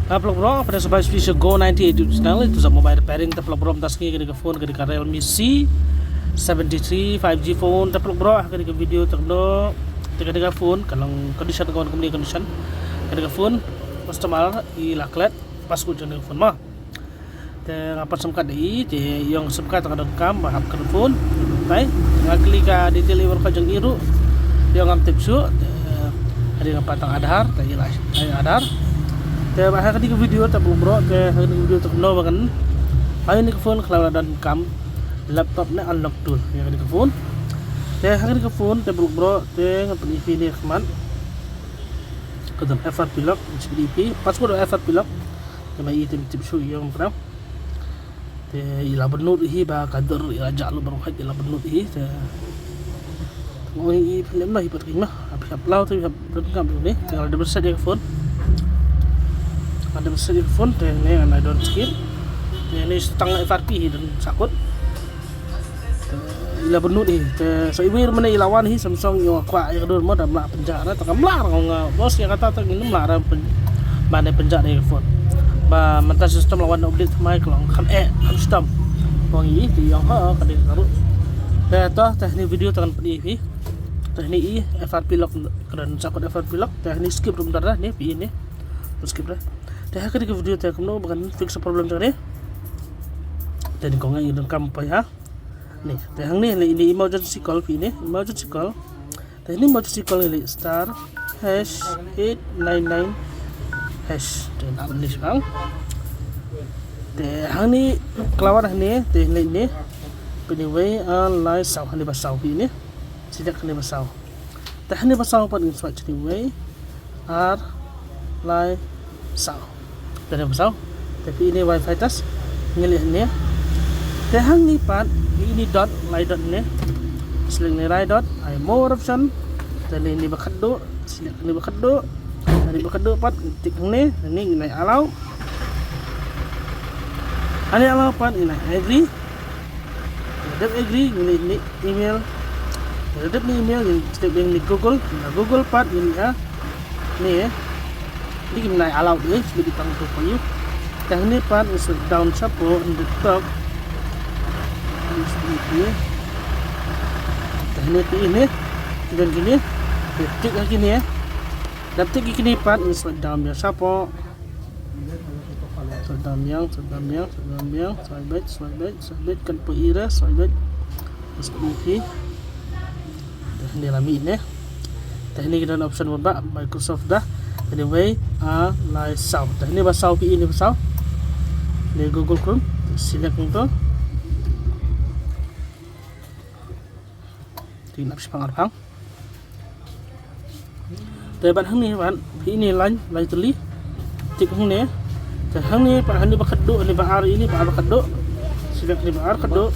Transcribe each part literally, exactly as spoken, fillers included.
Paralok baroh, phi dang sa bad sha Go ninety-eight YouTube channel. Ito sa mobile repairing, te paralok baroh, mynta sngi kane ka phone kane ka Realme C seventy-three five G phone. Te paralok baroh, kane ka video te kumno, te kane ka phone ka long condition, ka wan kumne condition. Kane ka phone customer i la klet password jong kane ka phone ma. Te nga pan sim card da i, te i ong sim card tang ka donkam ba hap ka phone. Te nga kylli ka detail i baroh ka jong i ruh, i ong ngam tip shuh. Te hadien nga pan tang Aadhaar, te i la ai Aadhaar. Te ba ha kane ka video te paralok baroh, te ha kane ka video te kumno ba kan ai kane ka phone ka la donkam laptop ne unlock tool ïa kane ka phone. Te ha kane ka phone te paralok baroh, te ngan pyni phi ne khmat. Ka don F R P lock, H T T P, password F R P lock. Te ma i te tip shuh i ong pynban. Te i la bynnud hi ba ka dur i la jah lut baroh, i la bynnud hi. Te nga ong i phi lem noh hi pat, ki ma phi hap law te phi hap donkam ne. Te nga la double set ïa ka phone, nga double set ïa ka phone. Te ne ngan ai don skip. Te ne tang F R P hi don sahkut. Te i la bynnud hi. Te sa iwei ruh mynne i la wan hi, Samsung, i ong kwah ïa ka dur mo, da mlah pynjah na, te kam lah ruh nga, bos ïa kata te ngim lah ruh pyn-, ban ïa pynjah ïa ka phone. Ba mynta system la wan update thymmai ka long kham eh, kham shitom. Ong i te i ong ha ka dei ka ruh. Te to, te hangne video te ngan pyni phi. Te hangne i F R P lock, ka don sahkut F R P lock. Te hangne skip ruh mynta da, ne phi ne. Skip da. Te ha kane ka video te kumno ba kan fix problem jong ne. Te ne kong ngi donkam poi ha. Ne, te hangne, ne, ne emergency call phi ne, emergency call. Te ne emergency call ne star hash eight nine nine hash. Te nam ne shibang. Te hangne ka la wan hangne, te ne, ne. Phi ne wei, ah, lai saw, hangne ba saw phi ne. Select hangne ba saw. Te hangne ba saw pat ngin swipe hangne wei, ar, lai, saw. Te hangne ba saw. Te phi i ne wifi test. Ngin leh hangne. Te hangne pat phi i ne dot, lai dot hangne. Select ne lai dot, ai more option. Te ne, ne ba khatduh, select ne ba khatduh. Te ne ba khatduh pat tik hangne, hangne ngin ai allow. Hangne allow pat ngin ai agree. Dep agree ngin leh ne email. Dep ne email ngin step ne Google. Na Google pat ngin leh ne. Dei ngin ai allow dei, shu dei tang tu for you. Te hangne pat ngin swipe down shapoh, ngin dep tok. Te hangne te ine. Te don kine. Te tik ha kine. Dep tik ha kine pat ngin swipe down biang shapoh. Swipe down biang, swipe down biang, swipe down biang, swipe beit, swipe beit, swipe beit, kan poi ira, swipe beit. Swipe beit. Te hangne la mih ne. Te hangne ki don option ba ba Microsoft da. Te hangne wei, a, lai saw. Te hangne ba saw phi i ne ba saw. Ne Google Chrome. Select nangto. Te ngin ap shipang arpang. Te bad hangne bad phi i ne line, lai tylli. Tik hangne. Te hangne pat hangne ba khatduh, hangne ba ar, i ne ba ar ba khatduh. Select ne ba ar khatduh.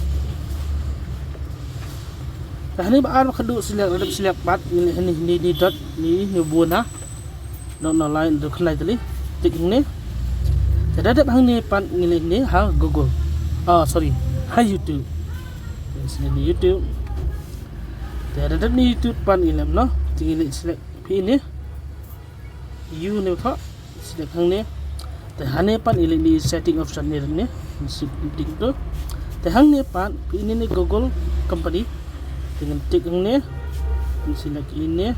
Te hangne ba ar ba khatduh select, la dep select pat, ngin leh hangne, hangne, hangne dot, hangne, hangne bun ha. Dot na line, dot khyndai tylli. Tik hangne. Te da dep hangne pat ngin leh hangne ha Google. Ah, sorry. Ha YouTube. Yes, hangne YouTube. Te da dep ne YouTube pat ngin leh noh. Te ngin leh select phi i ne. You ne pha. Select hangne. Te hangne pat ngin leh ne setting option ne ne. Tik to. Te hangne pat phi i ne ne Google company. Te ngin tik hangne. Ngin select i ne.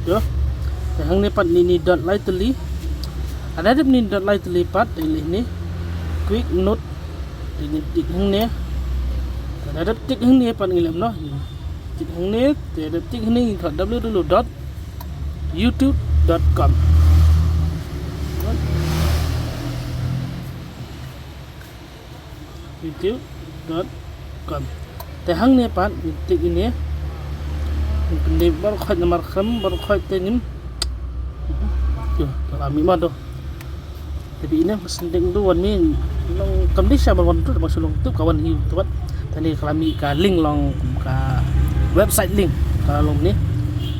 Yo. Te hangne pat ne ne dot lai tylli. Lada dep ne dot lai tylli pat te ngin leh ne Quick Note. Te ngin tik hangne. Te lada dep tik hangne pat ngin leh noh. Tik hangne, te lada dep tik hangne ngin thoh w w w dot youtube dot com. youtube dot com. Te hangne pat ngin tik i ne. Ngin pyndep baroh khoit namar khlem baroh khoit te ngin. Yo, te la mih ma to. Te phi i ne, mas ndek tu wan mih, long kam dei sha ban wan tu, ban shu long tu ka wan hi tu wat. Te ne ka la mih ka link long ka website link ka long ne.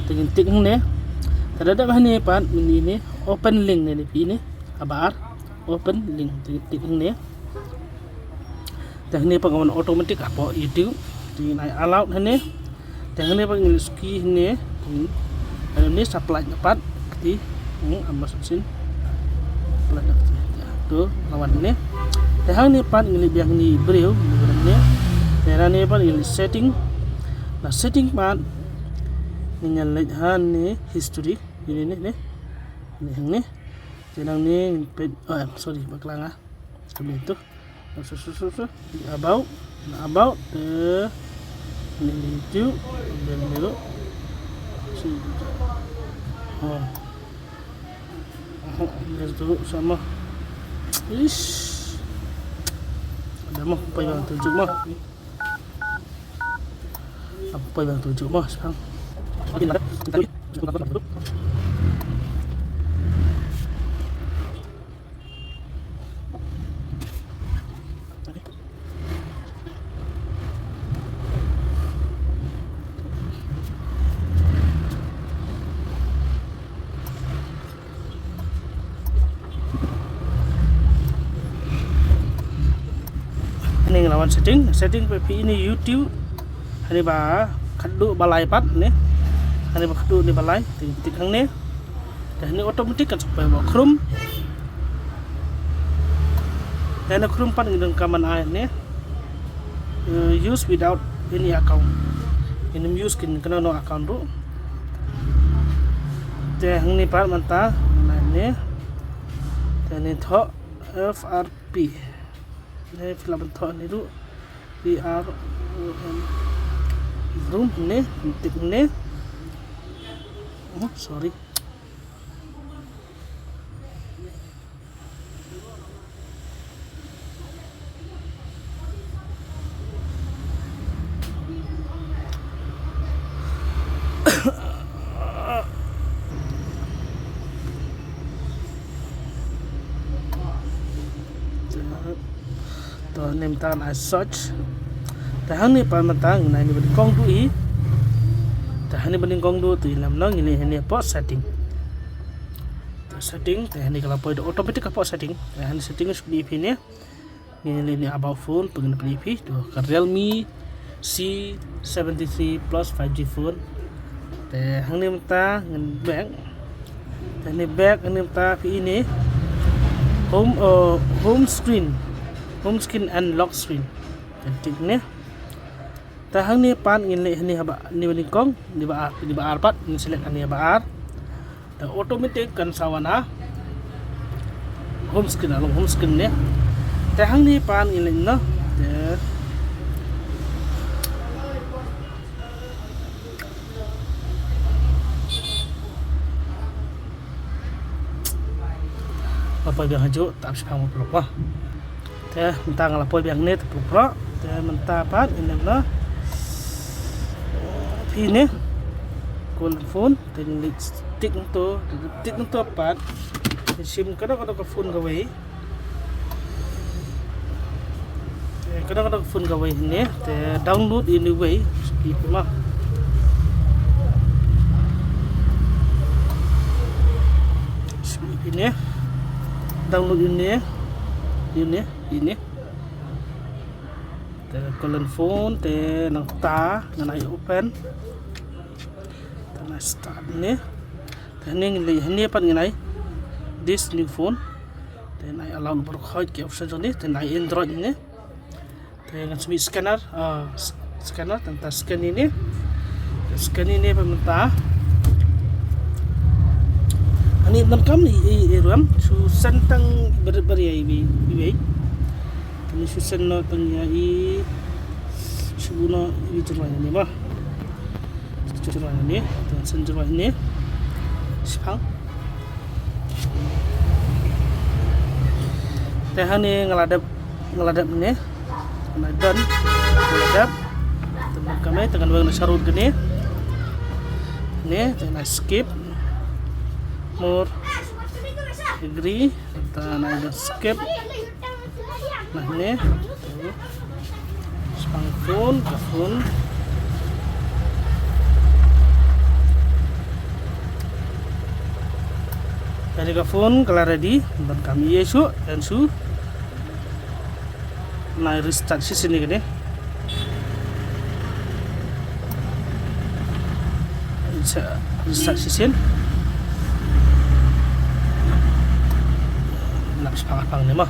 Te ngin tik hangne. Te da dep hangne pat ngin i ne open link ne, ne phi i ne. Kaba ar, open link, te ngin tik hangne. Te hangne pat ka wan automatic hapoh YouTube. Te ngin ai allow hangne. Te hangne pat ngin suki hangne. Te ngin Hangne sa pynlait na pat kti. Hmm, am ba shisien. Pynlait na kti. To, la wan ne. Te hangne pat ngi leit biang ne briew, ne briew ne. Te hangne pat ngi leit setting. Na setting pat ngi leit hangne history. Ne, ne, ne. Ne hangne. Te hangne ngi peit, oh, em, sorry, bakla nga. Kami tu. So, so, so, so. About, about, eh, ni, ni tu, dan ni tu. Si, oh. Oh, ni tu sama. Ish. Ada mah, apa yang tunjuk mah? Apa yang tunjuk mah, sekarang? Hangne nga la wan setting, setting peit hangne YouTube. Hangne ba khadduh ba lai pat ne. Hangne ba khadduh ne ba lai, tik tik hangne. Te hangne automatic kan sa poi ba Chrome. Te hangne Chrome pat ngi donkam ban ai ne. Uh, use without any account. Ngim use kin kano kano account ruh. Te hangne pat mynta ngan ai ne. Te hangne thoh F R P. Ne phi lah ban thoh ne ruh. P R O M. Room ne, tik ne. Oh, sorry. To, ne mynta ngan ai search. Te hangne pat mynta ngan ai ne ba nyngkong duh hi. Te hangne ba nyngkong duh te i lam no ngi leit hangne hapoh setting. Te setting, te hangne ka la poi da automatic hapoh setting. Te hangne setting shu dei phi ne. Ngi leit ne about phone, pynban phi to ka Realme C seventy-three Plus five G phone. Te hangne mynta ngan back. Te hangne back, hangne mynta phi i ne home, uh, home screen, home screen and lock screen. Te tik ne. Te hangne pat ngin leit hangne haba ne ba nyngkong, ne ba ar, ne ba ar pat ngin select hangne haba ar. Te automatic kan sa wan ha home screen, ha long home screen ne. Te hangne pat ngin leit noh. Te la poi biang hajuh, tap shipang ma puluk ma. Te mynta nga la poi biang ne te puluk puluk. Te mynta pat ngin leit noh. Phi ne. Call phone. Te ngin leit tik nto, tik nto pat. Ngin shim kano kano ka phone kawei. Te kano kano ka phone kawei ne. Te download ïa une uwei. Skip ma. Skip ïa une. Download ïa une. Ïa une, ïa une. Te call phone, te nangta ngan ai open. Te ngan ai start ne. Te hangne ngin leit, hangne pat ngin ai this new phone. Te ngan ai allow baroh khoit ki option jong ne, te ngan ai Android ne. Te ngan submit scanner, ah, s-, scanner, te nangta scan ïa ne. Te scan ïa ne pat mynta. Hangne donkam i, i, i ruh em, shu send tang bar, bar ïa iwei, iwei. Te ngan shu send noh tang ïa i, shu buh noh iwei jrong ïa ne ma. Jrong ïa ne, te ngan send jrong ïa ne. Shipang. Te hangne nga la dep, nga la dep ne. Nga la done. Nga la dep. Te ngan kane, te ngan weng na sharud kane. Ne, te ngan skip. More. Agree. Te ngan skip. Nah, ne. Shipang phone, ka phone. Kane ka phone ka la ready, donkam ïa shuh, ngan shu. Ngan restart shisien ïa kane. Sa, sa shisien. Nap shipang apang ne mo.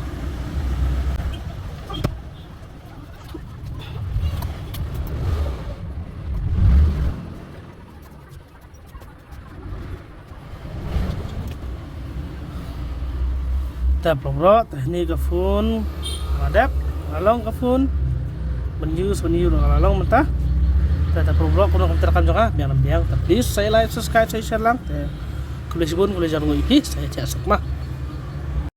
Ta pynbro, ta ni ka phone. Madep, along ka phone. Ban use, ban use, along mynta. Ta, ta pynbro, kunu kumta kam jong nga, biang, biang. Ta please, sa like, subscribe, sa share lang. Ta, khublei shibun, khublei jong ngi, please, sa share, sa ma.